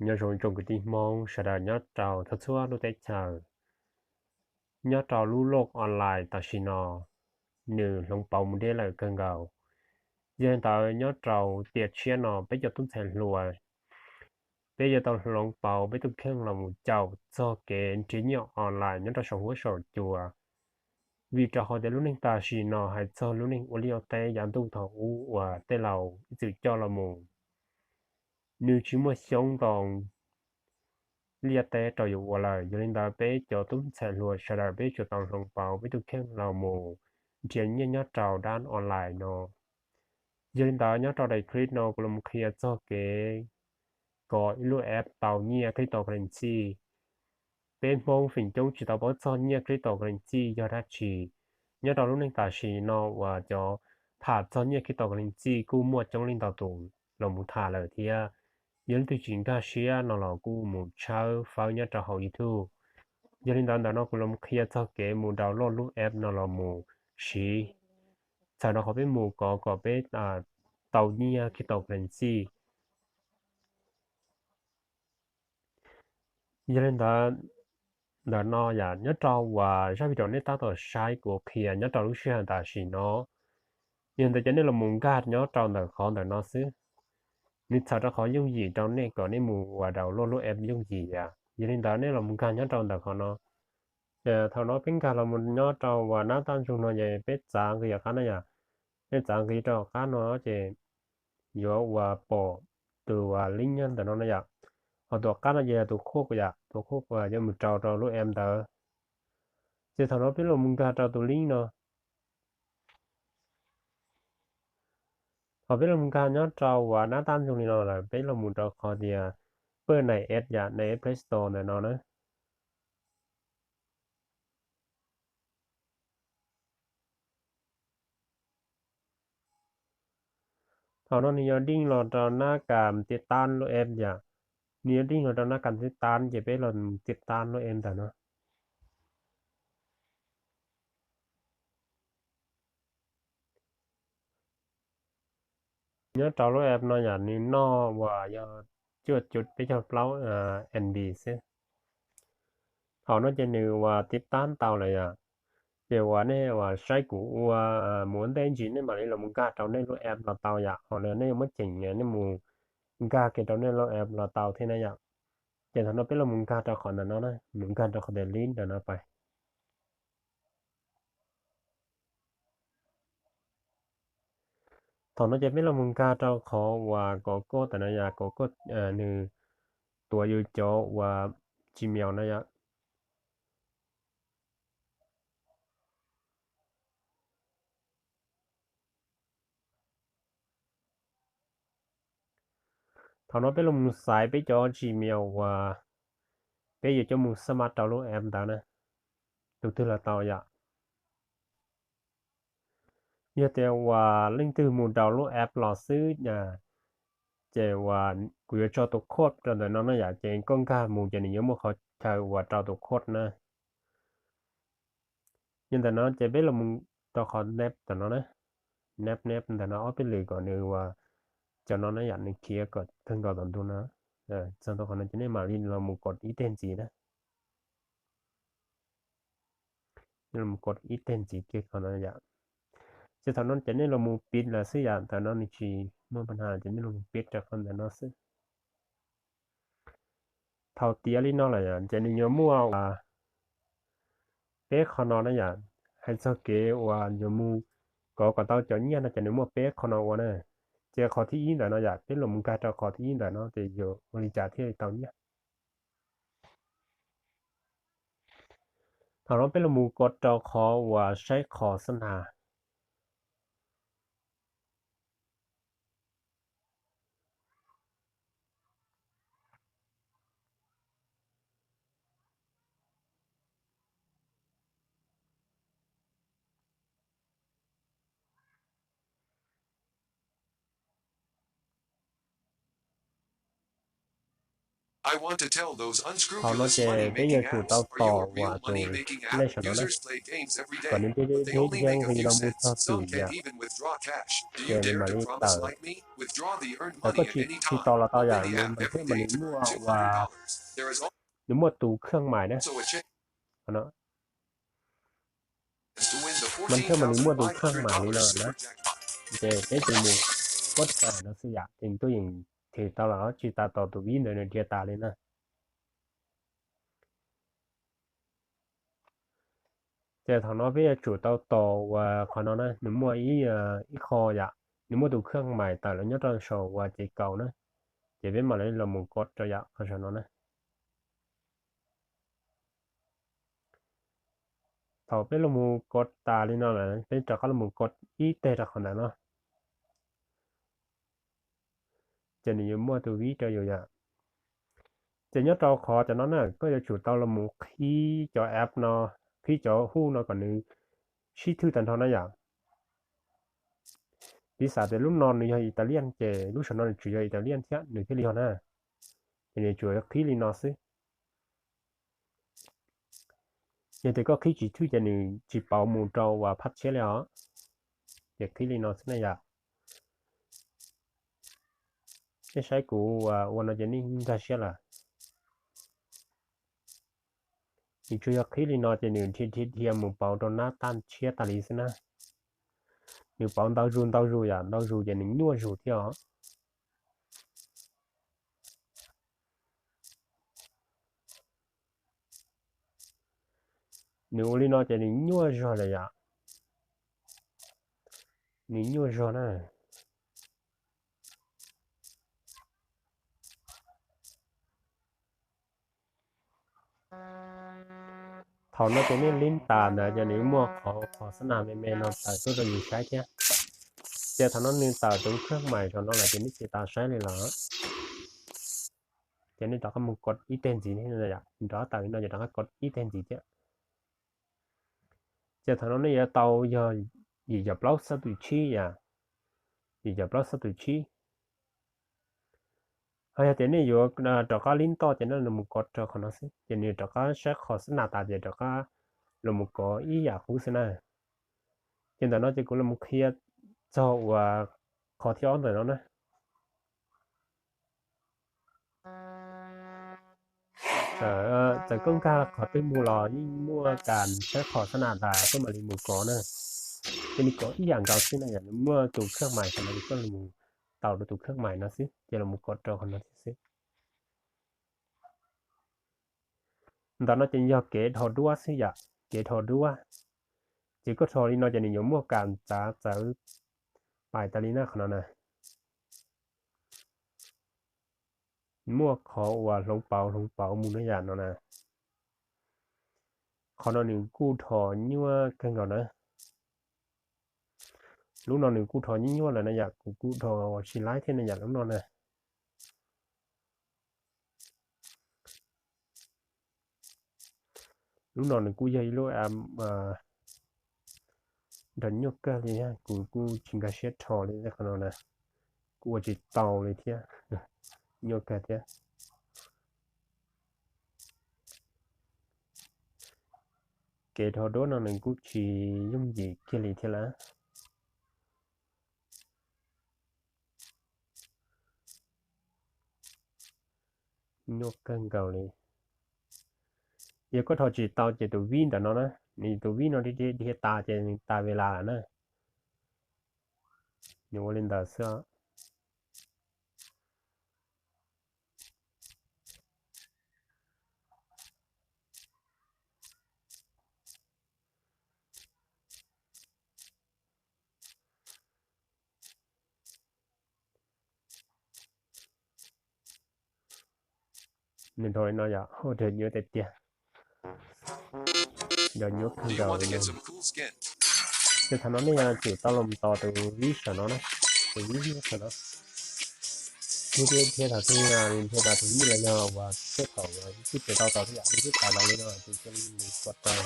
Nyob zoo tsoom kwv tij Hmoob sawv daws nyob rau thoob txhua lub teb chaws. Nyob rau lub loj online tam sim no, nws hloov pauv mus deb lawm kawg nkaus. Yog li ntawd nyob rau tiam tshiab no peb cov tub ntxhais hluas, peb yuav tau hloov pauv peb tus kheej los mus caum txog kev nrhiav nyiaj online nyob rau saum huab saum cua. Vim rau qhov tias lub neej tam sim no hais txog lub neej ua liaj ua teb yav ntuj thaum ub uas tej laus ib txwm coj los mus, nws tsis muaj xyoob ntoo liaj teb rau yus ua lawm. Yog li ntawd peb cov tub ntxhais hluas sawv daws peb tsuas tau hloov pauv peb tus kheej los mus nrhiav nyiaj nyob rau dab online no. Yog li ntawd nyob rau daim clip no kuv los qhia txog kev kov ib lub app tau nyiaj cryptocurrency. Peb Hmoob feem coob tsis tau paub txog nyiaj cryptocurrency yog dab tsi. Nyob rau lub neej tam sim no uas cov tham txog nyiaj cryptocurrency kuj muaj coob leej ntau tus los mus tham lawm thiab. Yog leej twg tsis nkag siab no los kuj mus tshawb fawb nyob rau hauv YouTube. Yog li ntawd ntawm no kuv los qhia txog kev mus download lub app no los mus siv, txhawm rau qhov peb mus kov kom peb tau nyiaj cryptocurrency. Yog li ntawd ntawm no yom, nyob rau uas zaj video nej tab tom saib kuv qhia nyob rau lub sij hawm tam sim no, yog ntawd ces nej los mus nkag nyob rau ntawm qhov ntawm no xwb. Nws txhawm rau qhov yooj yim rau nej kom nej mus uas download lub app yooj yim yom. Yog li ntawd nej los mus nkag nyob rau ntawm qhov no. Thaum no peb nkag los mus nyob rau uas nab tab ntsug no ces peb txav nqis qab no yom. Peb txav nqis rau qab no ces yuav uas pom tus uas link nyob ntawm no no yom. Ho tus qab no ces yog tus khuj yom, tus khuj uas yuav mus rau rau lub app ntawd. Ces thaum no peb los mus nkag rau tus link no. Thaum peb los mus nkag nyob rau uas nab tab ntsug li no lawm peb los mus rau qhov tias paj nai app yom, nai app Play Store ntawm no na. Thaum no nws yuav deej los rau nab kas tib tab lub app yom. Nws yuav deej los rau nab kas tib tab ces peb los tib tab lub app ntawm no. Nyob rau lub app no yom, nws noj uas yog cuaj cum peb caug plaub M B xwb. Thaum no ces nws uas tib tab tau lawm yom. Ces uas nej uas saib kuv ua mus ua ntej ntsis nej mam li los mus nkag rau nej lub app los tau yom. Ho nej yuav muab cheem nej mus nkag kiag rau nej lub app los tau thiab na yom. Ces thaum no peb los mus nkag rau qhov ntawm no na, mus nkag rau qhov tias link ntawm no pais. Thaum no ces peb los mus nkag rau qhov uas kov koj tam no yom, kov koj nws tuav yus cov uas Gmail no yom. Thaum no peb los mus xaiv peb cov Gmail uas peb yuav coj mus xa mas rau lub app ntawd na, tus twg los tau yom. Yog tias uas leej twg mus rau lub app los xwb, ces uas kuv yuav tso tus code rau ntawm no na yom, ces koj nkag mus ces nws yuav muaj qhov chaw uas rau tus code na. Yog ntawm no ces peb los mus rau qhov nep ntawm no na, nep nep ntawm no ob peb lwm kom nws uas cov no na yom, nws khiav kom kawg nkaus tom ntug no. Txog rau qhov no ces nej mam li los mus kov ib teg ntxiv na. Los mus kov ib teg ntxiv kiag qhov no yom. Ces thaum no ces nej los mus piv lawm xwb yom, ntawm no nws tsis muaj pa na ces nej los mus piv rau qhov ntawm no xwb. Thaum tiav li no lawm ces nws yuav muaj peb qhov no na yom. Hais txog kev uas yuav mus kov kom tau cov nyiaj no ces nws muaj peb qhov no ua na. Ces qhov thib ib ntawm no yom, peb los mus nkag rau qhov thib ib ntawm no ces yuav ua li cas thiaj li tau nyiaj. Thaum no peb los mus kov rau qhov uas saib qhov xab nas. Thaum no ces peb yuav tsum tau tos uas tus lej saum no na, kom nws deb deb deb thiab nqis los mus txog twm yam, ces nws mam li tawm. Tawm koj tsis tos los tau yam, nws mas thiaj mam li muaj uas nws muaj tus khaj mais na. Mas thiaj mam li muaj tus khaj mais li no na. Ces peb tus mus kod tas no xwb yam, ces nws tuaj yeem them tau los tsis tas tos tus vib ntawd nws dhia tas li na. Ces thaum no peb yuav tsum tau tos uas qhov no na, nws muaj ib, ib qho yam, nws muaj tus khaj mais tawm los nyob rau saum uas ces kaum na. Ces peb mam li los mus kod rau yam qhov saum no na. Thaum peb los mus kod tas li no lawm, peb rov qab los mus kod ib teg rau qhov ntawm no. Ces nws yuav muaj tus vib rau yus yam. Ces nyob rau qhov cov no na, koj yuav tsum tau los mus qhib cov app no, qhib cov hu no kom nws sib thwj tag nrho na yom. Piv xam tias lub no nws yog Italian ces lub saum no nws tsis yog Italian thiab nws thiaj li yog na. Ces nws tsuas qhib li no xwb. Yog tias koj qhib tsis thwj ces nws tsis pauv mus rau uas phab tshiab li os. Ces qhib li no xwb na yom. Nej saib kuv ua no ces nej nkag siab lawm. Nws tsuas yog qhib li no ces nws dhia dhia dhia mus pauv rau nab taj tshiab tas li xwb na. Nws pauv ntau zus ntau zus yom, ntau zus ces nws nyuaj zus thiab os. Nws ua li no ces nws nyuaj zog lawm yom. Nws nyuaj zog na. Thaum no ces nej lib tas ntawd ces nws muaj qhov qhov xab nas me me no tawm tuaj rau yus saib thiab. Ces thaum no nws tawm tus khaj mais saum no lawm ces nej tsis tas saib li lawm. Ces nej rov qab mus kod ib teg ntxiv, nws rov qab tawm li no ces rov qab kod ib teg ntxiv thiab. Ces thaum no nej yuav tau yog yim caum plaub xab tus tsib yom, yim caum plaub xab tus tsib. Ho yog tias nej yuav rov qab lib ntoj ces nej los mus kov rau qhov no xwb, ces nws rov qab saib qhov xab nas tas ces rov qab los mus kov ib yam qub xwb na. Ces ntawm no ces kuv los mus qhia txog uas qhov thib ob ntawm no na. Txawm koj nkag qhov twg mus los yeej muaj kas saib qhov xab nas tas koj mam li mus kov na. Ces nws kov ib yam nkaus xwb na yom, nws muaj tus khaj mais saum no, koj los mus taus rau tus khaj mais no xwb ces los mus kov rau qhov no thiab xwb. Ntawm no ces yog kev dhos duab xwb yom, kev dhos duab. Ces koj dhos li no ces nws yuav muaj kas txav txawv pais tas li na qhov no na. Muaj qhov uas hloov pauv hloov pauv mus na yom no na. Qhov no nws kuj dhos nyuaj kawg nkaus na. Lub no nws kuj dhos nyuaj nyuaj lawm na yom, kuv kuj dhos ua tsis laib thiab na yom lub no na. Lub no nws kuj yog ib lub nrog nyuaj kawg li, kuv kuj tsis nkag siab dhos li qhov no na, kuj ua tsis tau li thiab, nyuaj kawg thiab. Kev dhos duab no nws kuj tsis yooj yim kiag li thiab lawm. Nyuaj kawg nkaus li. Yog koj dhos tsis tau ces tus vib ntawm no na, nws tus vib no dhia tas ces nws tas ve las lawm na. Nws ua li ntawd xwb. Nws dhos li no yom, ua rau nyuaj tiag tiag. Dhos nyuaj kawg nkaus li. Ces thaum no nej yuav tsum tau los tos tus vib saum no na, tus vib saum no. Nws thiaj thaum twg nws thiaj tas tus vib los yog uas tej thaum twb tsis tau tos thiab yom, nws twb tas los li no ces cia li mus kov tau.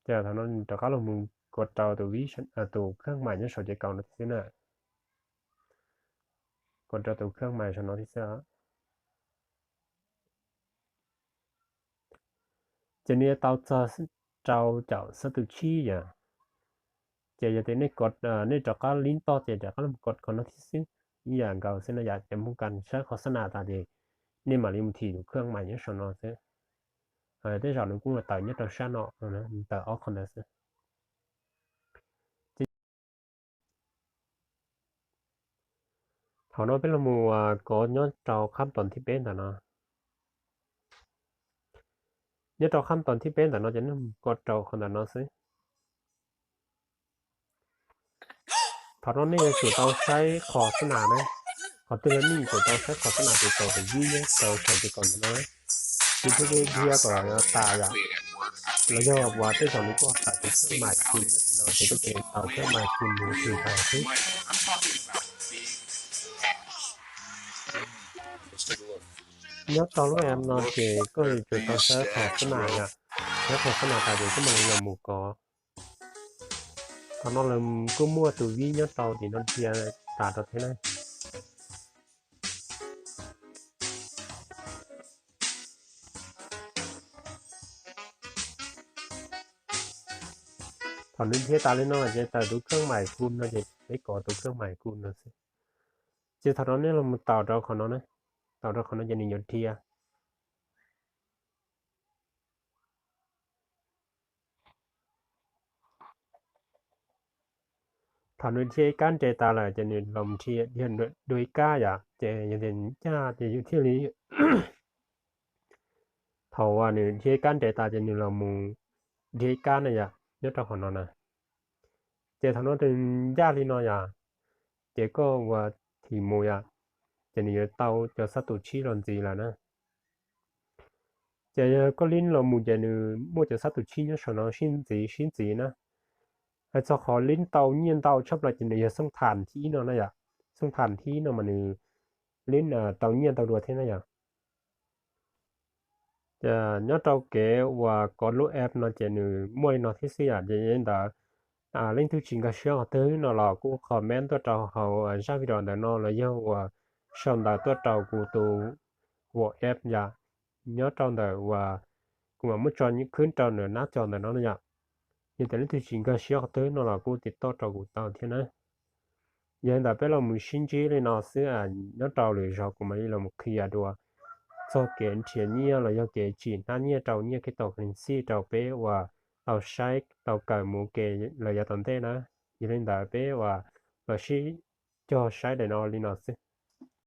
Ces thaum no rov qab los mus kov rau tus vib, tus khaj mais nyob saum ces kaum no xwb na. kos rau tus khab mais saum no thiab xwb. Ces nws yuav tau txog rau caum xab tus tsib yom. Ces yog tias nej, nej rov qab lib toj ces rov qab los kos qhov no thiab xwb, ib yam nkaus xwb no yom. Ces mus kos saib qhov xab nas tas ces nej mam li mus thim tus khab mais nyob saum no xwb. Tej zaum nws kuj tawm nyob rau sab no, tawm ob qho ntawd xwb. Thaum no peb los mus kos nyob rau khab tom thib peb ntawm no. Nyob rau khab tom thib peb ntawm no ces nej mus kos rau qhov ntawm no xwb. Thaum no nej yuav tsum tau saib qhov xab nas na, qhov twg los nej yuav tsum tau saib qhov xab nas tus tau tus vib nyob rau saum tus kaum ntawm no. Ces thiaj li dhia kom tas yom. Los yog uas tej zaum nws kuj tawm tus khab mais kos no ces koj ces tau khab mais kos mus thim tas xwb. Nyob rau lub app no ces koj yuav tsum tau saib qhov xab nas yom, saib qhov xab nas tas ces koj mam li los mus kos. Thaum no lawv kuj muaj tus vib nyob rau tim no dhia tas rau thiab na. Thaum nws dhia tas li no ces tawm tus khab mais kos no ces peb kos tus khab mais kos no xwb. Ces thaum no nej los mus taus rau qhov no na, taus rau qhov no ces nws yuav dhia. Thaum nws dhia ib kab nres tas lawm ces nws los dhia dua ib kab yom, ces yog tias ncaj ces yus thiaj li, thaum uas nws dhia ib kab nres tas ces nws los mus dhia ib kab na yom, nyob rau qhov no na. Ces thaum no nws ncaj li no yom, ces koj ua thim mus yom, ces nws yuav tau cov xab tus tsib los ntxiv lawm na. Ces yog koj lib los mus ces nws muaj cov xab tus tsib nyob saum no sib ntxiv sib ntxiv na. Hais txog qhov lib tau nyiaj ntau tshaj plaws ces nws yog xooj tham thib ib no na yom. Xooj tham thib ib no mas nws lib tau nyiaj ntau dua thiab na yom. Nyob rau kev uas kov lub app no ces nws muaj li no thiab xwb yom. Ces yog li ntawd, leej twg tsis nkag siab qhov twg no los kuj comment tuaj rau hauv zaj video ntawm no los yog uas sau ntawv tuaj rau kuv tus WhatsApp yom. Nyob rau ntawm uas kuv mam muab tso khwb rau nram nab co ntawm no na yom. Yog tias leej twg tsis nkag siab qhov twg no los kuj tiv tauj rau kuv tau thiab na. Yog li ntawd peb los mus sib ntsib li no xwb, nyob rau lwm zaus kuv mam li los qhia dua txog kev nrhiav nyiaj los yog kev tsim hnab nyiaj rau nyiaj kheej tau kheej xij rau peb uas tau saib tau kawm mus ua ke lawm yav tom ntej na. Yog li ntawd peb uas los sib cog saib daim no li no xwb.